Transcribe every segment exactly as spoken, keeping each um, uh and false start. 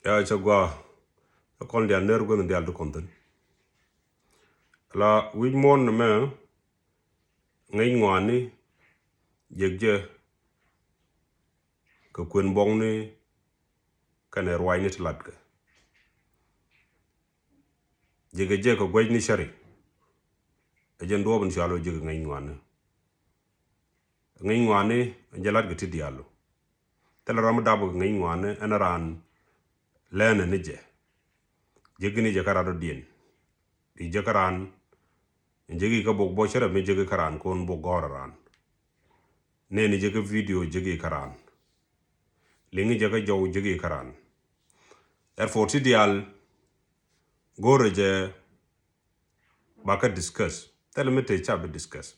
Ya cɛ gua. Cɛ kɔn dial ner guäth dial ti kɔn thin. La wi̱c muɔ̱n ni mɛ ŋäc ŋuani jek jɛ kɛ kuën buɔkni kɛnɛ ruacni ti latkɛ. Jek jɛ kɛ guɛcni cäri. Ɛ jɛn duɔɔp in cual wä jek ŋäc ŋuani. Ŋäc ŋuani jɛ lat kɛ ti dialu. Thilɛ ram mi dap kɛ ŋäc ŋuani ɛn raan lɛnɛ ni jɛ. Jek ni jɛ kä rat rɔ diɛn. Di jek kä raan. Jek ikä bok bɔ cɛ rɛ mi jek ikä raan kon bok gɔr raan. Neni jek video jek ikä raan. Liŋi jɛ kä jɔw jek ikä raan. Therefore ti dial go̱rɛ jɛ ba kä discuss. Thilɛ mi te ca bi discuss.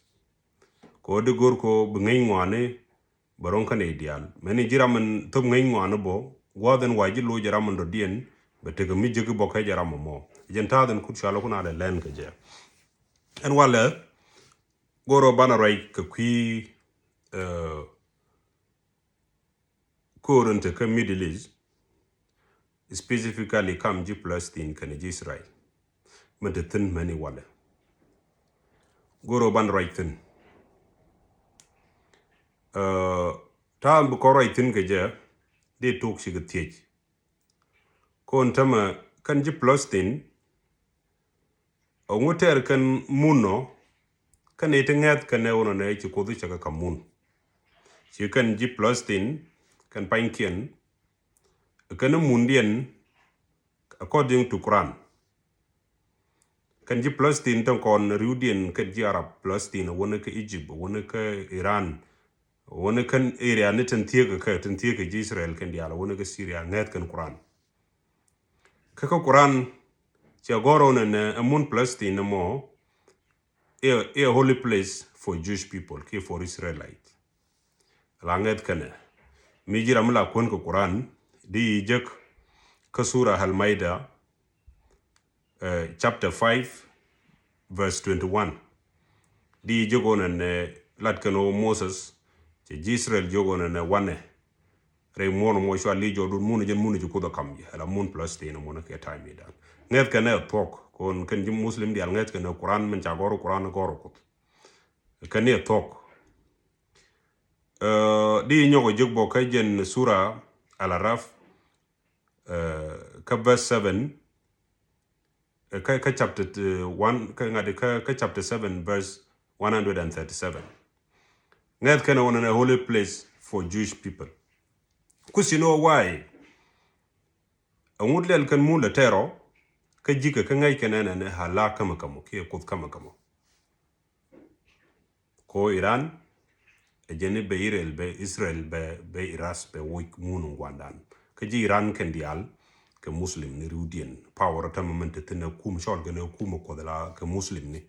Ko di go̱r ko bi ŋäc ŋuani bɛ ro̱ŋ kä nɛy diaal. Mɛni ji̱ ram in thop ŋäc ŋuani bɔ gua̱a̱th in wa ji̱ loc ram in dɔ̱diɛn bɛ tekɛ mi jek bɔ kɛ jɛ ram mɔ. Jɛn ta̱a̱th in kut cualä kun a lɛ lɛn kɛ jɛ. Ɛn walɛ go̱r ɔ banɛ ruac kɛ kui̱ ko̱r in te kä Middle East, specifically kam ji̱ Palestine kɛnɛ ji̱ Israel. Min te thi̱n mɛni walɛ go̱r ɔ banɛ ruac thi̱n. Ta̱a̱ bi kɔn ruac thi̱n kɛ jɛ di tok cikɛ thiec. Kon tämɛ kɛn ji̱ Palestine. Ɛ ŋu tɛɛr kɛn mun nɔ kɛn i̱ ti ŋɛ̈th kɛn ɛ wunɔ nɛ ci Kuoth cɛ kɛ ka̱m mun. Ci kɛn ji̱ Palestine kɛn pa̱nykiɛn kɛn i̱ mundiɛn according to Quran. Kɛn ji̱ Palestine tin kɔn riwdiɛn kɛn ji̱ Arab Palestine, wäni kä Egypt, wäni kä Iran, wäni kɛn area ni tin thieekä kɛ tin thieekä ji̱ Israel kɛn diaal, wäni kä Syria, ŋɛ̈th kɛn Quran. Kä kä Quran cɛ gɔr ɔ nɛ nɛ ɛ mun Palestine mɔ i̱ a holy place for Jewish people kiɛ for Israelite. La ŋɛth kɛnɛ mi ji̱ ram mi la kuän kɛ Quran di yi jek kä sura Al-Maida, chapter five verse twenty-one. Di yi jek ɔ nɛ nɛ lat kɛn ɔ Moses cɛ ji̱ Israel jek ɔ nɛ nɛ wanɛ rɛy muɔ̱ɔ̱n mɔ cua li jɔɔdun mun jɛn mun ji̱ Kuoth ɛ kam jɛ ala mun Palestine mun kɛ time idan. Ŋɛth kɛn ɛ thuɔk kon kɛn ji̱ Muslim dial ŋɛth kɛn ɛ Quran min ca gɔr Quran gɔr Kuoth. Kɛn ɛ thuɔk. Di nyɔk ɛ jek bɔ kä jɛn sura Al-Araf kä verse seven. Kä chapter one kä ŋa̱t kä chapter seven verse one hundred and thirty-seven. Ŋɛth kɛn ɛ wä nɛ a holy place for Jewish people. Kuthi ni wä wa̱a̱ i̱ ɛŋu lɛl kɛn mun lɛ tɛrɔ kä ji̱kɛ kä ŋäc kɛn ɛn ɛn ɛ hala kämɛ kämɔ kiɛ Kuoth kämɛ kämɔ. Ko Iran ɛ jɛn i̱ bɛ Israel bɛ Israel bɛ bɛ Iras bɛ woc mun in guandan. Kä ji̱ Iran kɛn diaal kɛ Muslim ni riwdiɛn power tämɛ mɛn te thi̱n ɛ kum cɔl kɛn ɛ kum ɛ Kuoth la kɛ Muslim ni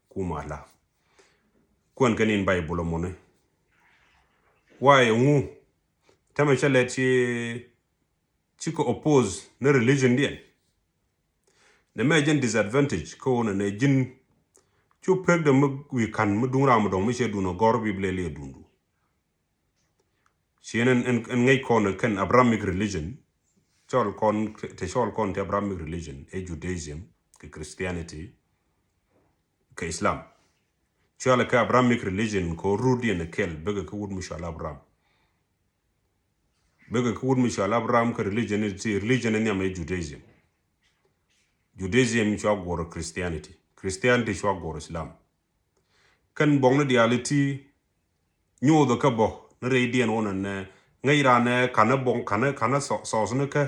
kum ala. Kuɛn kɛn in Bible ɛ mɔni. Wa̱a̱ ɛŋu tämɛ cä lɛ ci cikɛ oppose ni religion diɛn. Nɛ mɛ jɛn disadvantage kä wunɛ nɛ ji̱n cu pek dɛ mi wi̱i̱ ka̱n mi duŋ ram mi dɔŋ mi cɛ duŋ ɔ gɔr bi bi lɛ liɛ duŋdu. Ci ɛn ɛn ŋäc kɔn kɛn Abrahamic religion. Cɔl kɔn te cɔl kɔn te Abrahamic religion ɛ Judaism kɛ Christianity kɛ Islam. Cɔl kɛ Abrahamic religion kɛ rut yɛn kɛl bekɛ kɛ wut mi cɔl Abraham. Bekɛ kä wut mi cɔal Abraham kä religion ti religion ni nhiam ɛ Judaism. Judaism cua guɔr Christianity. Christianity cua guɔr Islam. Kɛn buɔkni diaal ti nyuuth kä bɔ ni rɛydiɛn wunɛ nɛ ŋäc ran ɛ kanɛ buɔk kanɛ kanɛ sɔɔth ni kä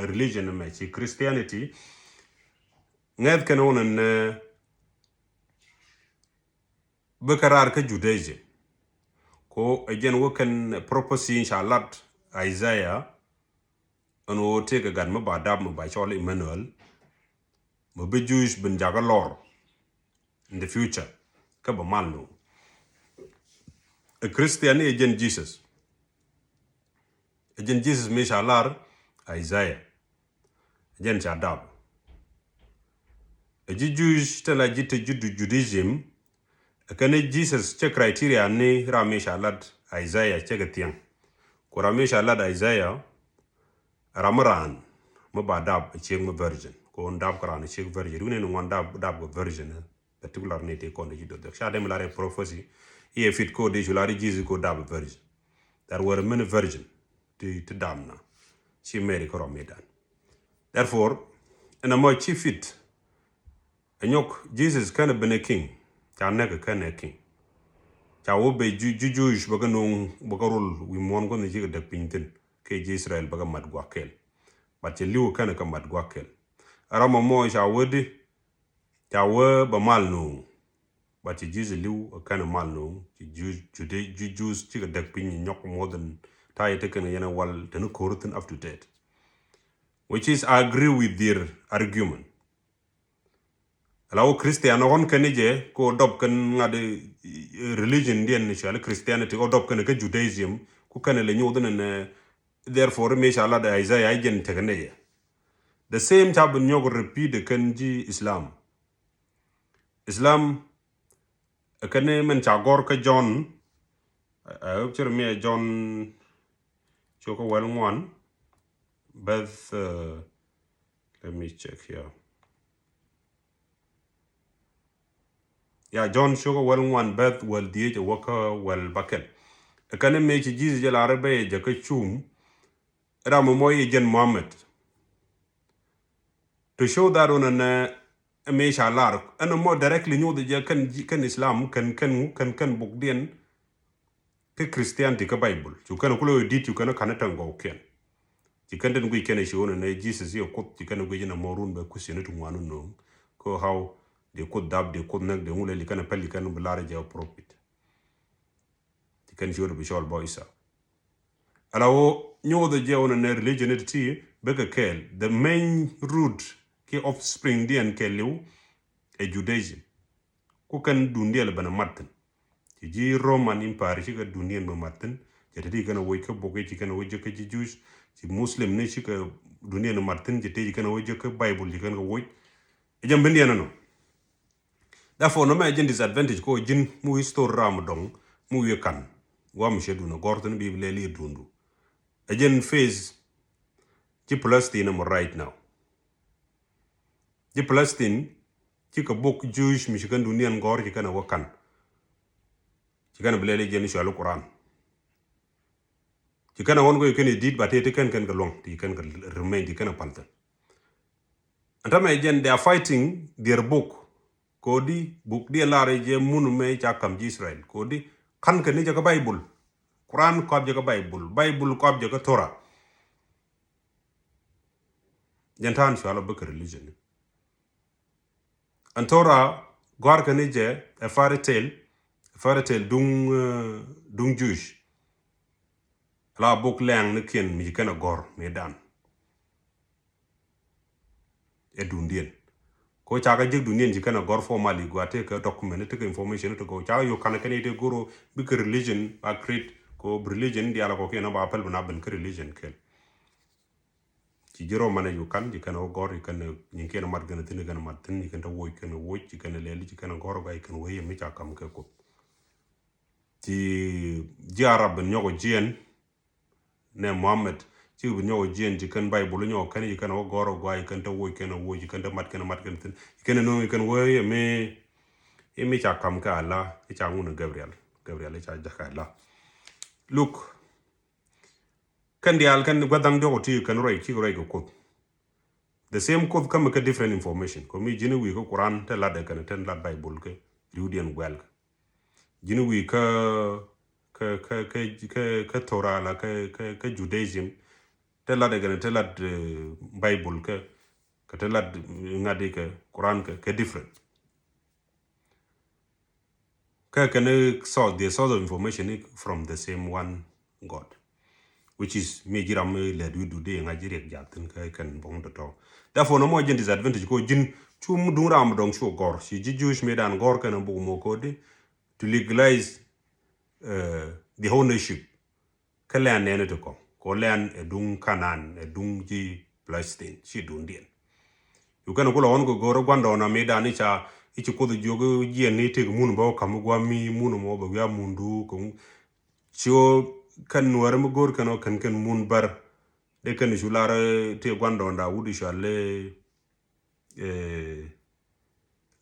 religion mɛ ci Christianity. Ŋɛth kɛn wunɛ nɛ bikɛ raar kä Judaism. Ko ɛ jɛn wä kɛn prophecy in ca lat Isaiah. Ɛn wä tëëkɛ gat mi ba dap mi ba cɔl Emmanuel. Mi bi Jewish bin jakä lɔr in the future kä bɛ mal nu. Ɛ Christian ni ɛ jɛn Jesus. Ɛ jɛn Jesus mi ca lar Isaiah. Jɛn ca dap. Ɛ ji̱ Jewish te la ji̱ te ji̱ Judaism. Ɛ kɛn ni Jesus cɛ criteria ni ram mi ca lat Isaiah cɛ kɛ thiɛŋ. Ku ram mi ca lat Isaiah ram mi raan mi ba dap ciek mi virgin. Ko dap kä ran ciek virgin. Ri wun ni ŋuan dap, dap kɛ virgin, eh, particular ni ti kɔn di ci dot. Ca dem la rɛ prophecy. Iɛ fit ko di cu la ri Jesus ko dap virgin. There were many virgin ti, ti dap na. Ci Mary kä rɔ mi dan. Therefore, ɛn a mɔ ci fit. Ɛ nyɔk Jesus kɛn a ben a king. Ca nɛk kɛn a king. Ca wä bɛ Ju-, Ju-, Jewish bɛ kɛ nuŋ bɛ kɛ rul wi̱i̱ muɔ̱n gua̱n cikɛ däk piny thi̱n. Kɛ ji̱ Israel bɛ kɛ mat gua̱k kɛl. But cɛ li̱w kɛn a kɛ mat gua̱k kɛl. Ɛ ram a mɔ ca wä di. Ca wä bɛ mal nuŋ. But ci Jesus li̱w kɛn a mal nuŋ. Ci Ju-, Jude-, Ju-, Jews cikɛ däk piny nyɔk more than ta̱a̱ yɛ tekɛn kɛ yɛn a wal te ni ko̱r thi̱n up to date. Which is, I agree with their argument. Ala wä Christian ɣɔn kɛn jɛ ko dɔp kɛn ŋa̱t, eh, religion diɛn ni cuali Christianity ko dɔp kɛn kä Judaism ku kɛn lɛ nyuth ni nɛ. Therefore mi ca lat Isaiah jɛn tekɛ nɛ jɛ. The same ca bin nyɔk repeat kɛn ji̱ Islam. Islam kɛn mɛn ca gɔr kä John. I hope cir mi John ciokä wäl ŋuan. Beth, uh, let me check here. Ya, John ciokä wäl ŋuan beth wäl dhieec a wäkä wäl bakɛl. Kɛn mi ci Jesus jɛ lar bɛ jɛ kä cum. Ram mɔ yɛ jɛn Muhammad. To show that one, ɛn mi ca lar ɛn mɔ directly nyuth jɛ kɛn, kɛn Islam kɛn, kɛn, kɛn, kɛn bukdiɛn. Kä Christianity kä Bible cu kɛn kulɛ wä dit cu kɛn kanɛ tɛn gɔw kiɛn. Ci kɛn den guic kɛn ci wä nɛ Jesus iɛ Kuoth ci kɛn guic inɛ mɔ run bɛ question ti ŋuan nöŋ. Kä how di Kuoth dap di Kuoth näk di ŋulɛ li kɛn pɛl li kɛn bi lar jɛ prophet. Ci kɛn ci wä di bi cɔl bɔ Isa. Ala wä nyuɔth jɛ wä nɛ religion it ti bɛ kɛ kɛɛl the main root ki offspring diɛn kɛ liw ɛ Judaism. Ku kɛn dundiɛn lɛ ben a mat thi̱n. Ci ji̱ Roman Empire cikɛ dundiɛn bɛ mat thi̱n. Cɛ te ti kɛn a woc kä bok ci kɛn a woc jɛ kä ji̱ Jewish. Ci Muslim ni cikɛ dundiɛn mat thi̱n, cɛ te ci kɛn a woc jɛ kä Bible ci kɛn kɛ woc. Ɛ jɛ ben diɛn ɛnɔ. Therefore nɔmɛ ɛ jɛn disadvantage kɔ ji̱n mi wi̱i̱ story ram dɔŋ mi wi̱i̱ kan. Guam cɛ dun a gɔr thi̱n bi bi lɛ li dundu. Ɛ jɛn face ji̱ Palestine ɛmɔ right now. Ji̱ Palestine cikɛ bok Jewish mi ci kɛn dundiɛn gɔr ci kɛn a wä kan. Ci kɛn a bi lɛl i̱ jɛn cual Quran. Ci kɛn a ɣɔn kɔ ci kɛn a dit ba tëë ti kɛn kɛn kɛ luɔ̱ŋ ti kɛn kɛ remain ti kɛn a pal thi̱n. Ɛn tämɛ jɛn they are fighting their book. Kodi buk diɛ lar jɛ mun mɛ ca kam ji̱ Israel. Kodi kan kɛ ni jɛ kä Bible. Quran kɔap jɛ kä Bible. Bible kɔap jɛ kä Torah. Jɛn ta̱a̱n cua lɔ bikɛ religion ni. Ɛn Torah gɔ̱a̱r kɛ ni jɛ ɛ fairy tale, ɛ fairy tale duŋ, eh, duŋ Jewish. La buk lɛŋ ni kiɛn mi ci kɛn ɛ gɔ̱r mi dan. Ɛ dundiɛn. Ko ca kɛ jek dundiɛn ci kɛn ɛ gɔ̱r formally gua tekɛ document, tekɛ information, tekɛ ca kɛ yok kanɛ kɛn ite goro bikɛ religion ba create ko bi religion dial kɔ kiɛn ba pɛl bi na ben kä religion kɛl. Ci ji̱ Roman ɛ yukan ci kɛn ɛ wä gɔr ci kɛn ɛ nyin kiɛn ɛ mat kɛn ɛ thi̱n kɛn ɛ mat thi̱n ci kɛn ɛ woc kɛn ɛ woc ci kɛn ɛ lɛl ci kɛn ɛ gɔr ɛ guay kɛn ɛ wee yɛ mi ca kam kɛ Kuoth. Ci ji̱ Arab ben nyɔk ɛ jiɛn nɛ Muhammad ci bi nyɔk ɛ jiɛn ci kɛn Bible nyɔk ɛ kɛn ci kɛn ɛ wä gɔr ɛ guay ci kɛn ɛ woc kɛn ɛ woc ci kɛn ɛ mat kɛn ɛ mat kɛn ɛ thi̱n ci kɛn ɛ no̱o̱ŋ ci kɛn ɛ wee yɛ mi, yɛ mi ca kam kɛ Allah ci ca ŋun ɛ Gabriel, Gabriel ci ca jakä Allah. Look, kɛn diaal kɛn gua̱dhaŋ diɔk ti kɛn ruac ci ruac kɛ Kuoth. The same Kuoth kä mi kä different information. Kɔ mi ji̱n wi̱i̱ kä Quran te lat ɛ kɛn te lat Bible kɛ riwdiɛn guɛl kɛ. Ji̱n wi̱i̱ kä, kä, kä, kä, kä, kä Torah la kä, kä, kä Judaism te lat ɛ kɛn te lat, eh, Bible kɛ, kä te lat, eh, ŋa̱t ikɛ Quran kɛ, kɛ different. Kä kɛn source, the source of information ni from the same one God. Which is mi ji̱ ram mi lɛt wi̱i̱ dudi ŋa̱c ji̱ riɛk ja̱thin kä kɛn bo̱ŋ tɔ̱tɔ̱. Therefore nɔmɔ ji̱n disadvantage ko ji̱n cu mi duŋ ram dɔŋ cu gɔr ci ji̱ Jewish mi dan gɔr kɛn buk mɔ kodi to legalize, uh, the ownership. Kä lɛn nɛn ti kɔ ko lɛn ɛ duŋ Kanan ɛ duŋ ji̱ Palestine ci duŋdiɛn. Yu kɛn ku lɔ ɣɔn kɛ go̱o̱r ɛ gua̱ndɔɔna mi dan i̱ ca i̱ ci Kuoth jiök jiɛn ni tëk mun bä wä ka̱m i̱ gua̱a̱ mi mun mɔ bɛ wiaa mundu kɛ ŋu. Ci ɣöö kɛn nuäärä mi go̱o̱r kɛn ɣöö kɛn kɛn mun bär. Dee kɛn cu lar ti guandɔɔnda wut i̱ cɔal i̱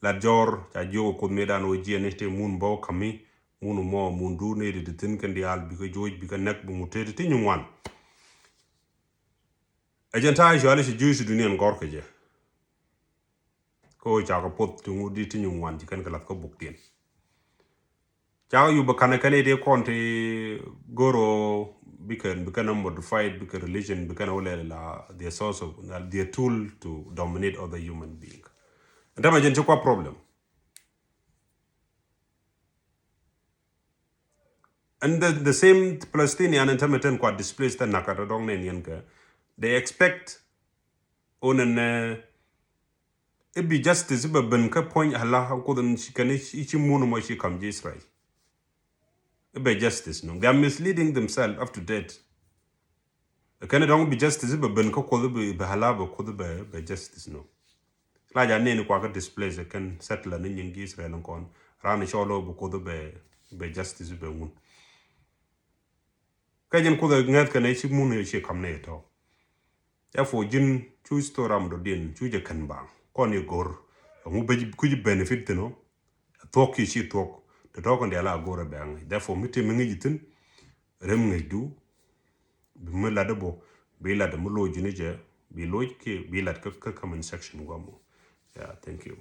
Lat Jɔr ca jiök Kuoth mëëdan wä jiɛn i̱ ti mun bä wä kämi, mun mɔ mun du ni ti ti thi̱n kɛn diaal bikɛ joc bikɛ näk bi ŋut tëë ti ti nyin ŋuan. Ɛ jɛn ta̱a̱ i̱ cɔal i̱ ci jiöc ti duniɛn gɔr kɛ jɛ. Kä ɣöö cakɛ puɔth ti ŋut di ti nyin ŋuan ci kɛn kɛ lath kä bukdiɛn. Cakɛ yup bɛ kanɛ kɛn i̱ ti kɔn ti goro bikɛ bikɛ na modified bikɛ religion bikɛ na wulɛ la their source of their tool to dominate other human being. Ɛn tämɛ jɛn ci kua problem. And the, the same Palestinian ɛn tämɛ ten kua displaced tɛ nakä tɔ dɔŋ nɛn yɛn kɛ they expect onɛ nɛ i̱ bi justice i̱ bɛ ben kä puɔ̱ny ala Kuoth in ci kɛn i̱ ci mun mɔ ci kam ji̱ Israel. I̱ bɛ justice nɔ. They are misleading themselves up to date. Kɛn i̱ dɔŋ bi justice i̱ bɛ ben kä Kuoth i̱ bɛ ala bɛ Kuoth i̱ bɛ justice nɔ. La ja neni kua kä displace kɛn settler ni nyin ji̱ Israel in kɔn ran i̱ cɔl i̱ bɛ Kuoth i̱ bɛ justice i̱ bɛ ŋun. Kä jin Kuoth ɛ ŋäth kɛn ɛ ci mun ɛ ci kam nɛ tɔ. Therefore ji̱n cu story ram dɔ̱diɛn cu jɛ kɛn baŋ kɔn i̱ go̱r. Ɛŋu bɛ kui̱ benefit thin ɔ thuɔ̱k kiɛ ci thuɔ̱k. Te tɔ̱ kɛn diaal a go̱r ɛ bɛŋ. Therefore mi tim mi ŋi̱c ithin rem ŋäcdu. Bi mi lat i̱ bɔ bi lat mi loc ji̱n i̱ jɛ bi loc kiɛ bi lat kä comment section guamɔ. Yeah, thank you.